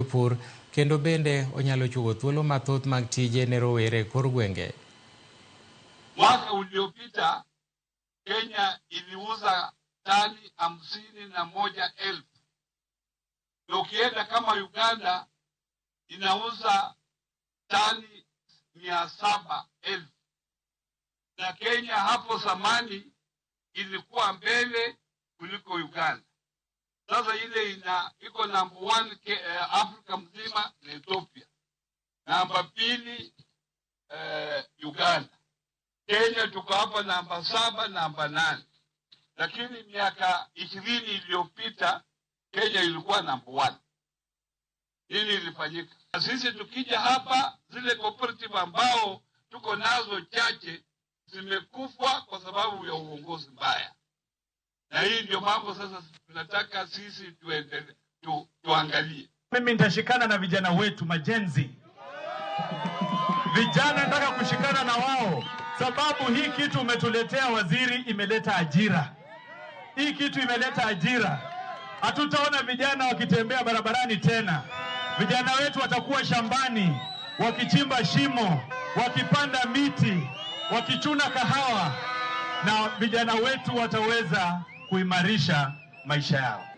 Jopur kendo bende onyalo chiwo thuolo mathoth mag tije ne rowere e kor gwenge. Mwaka uliopita Kenya iliuza tani 51,000 na ukienda kama Uganda inauza tani 700,000 na Kenya hapo zamani ilikuwa mbele kuliko Uganda. Sasa ile ina iko namba 1 Afrika mzima ni Ethiopia, namba 2 Uganda. Kenya tuko hapa namba 7, namba 8, lakini miaka 20 iliyopita Kenya ilikuwa namba 1. Nini ilifanyika? Sisi tukija hapa, zile cooperative ambao tuko nazo chache zimekufa kwa sababu ya uongozi mbaya, na hii ndio mambo sasa tunataka sisi tuendele, tuangalie. Mimi nitashikana na vijana wetu majenzi. Vijana nataka kushikana na wao, sababu hii kitu umetuletea waziri imeleta ajira. Hii kitu imeleta ajira. Hatutaona vijana wakitembea barabarani tena. Vijana wetu watakuwa shambani wakichimba shimo, wakipanda miti, wakichuna kahawa, na vijana wetu wataweza kuimarisha maisha yao.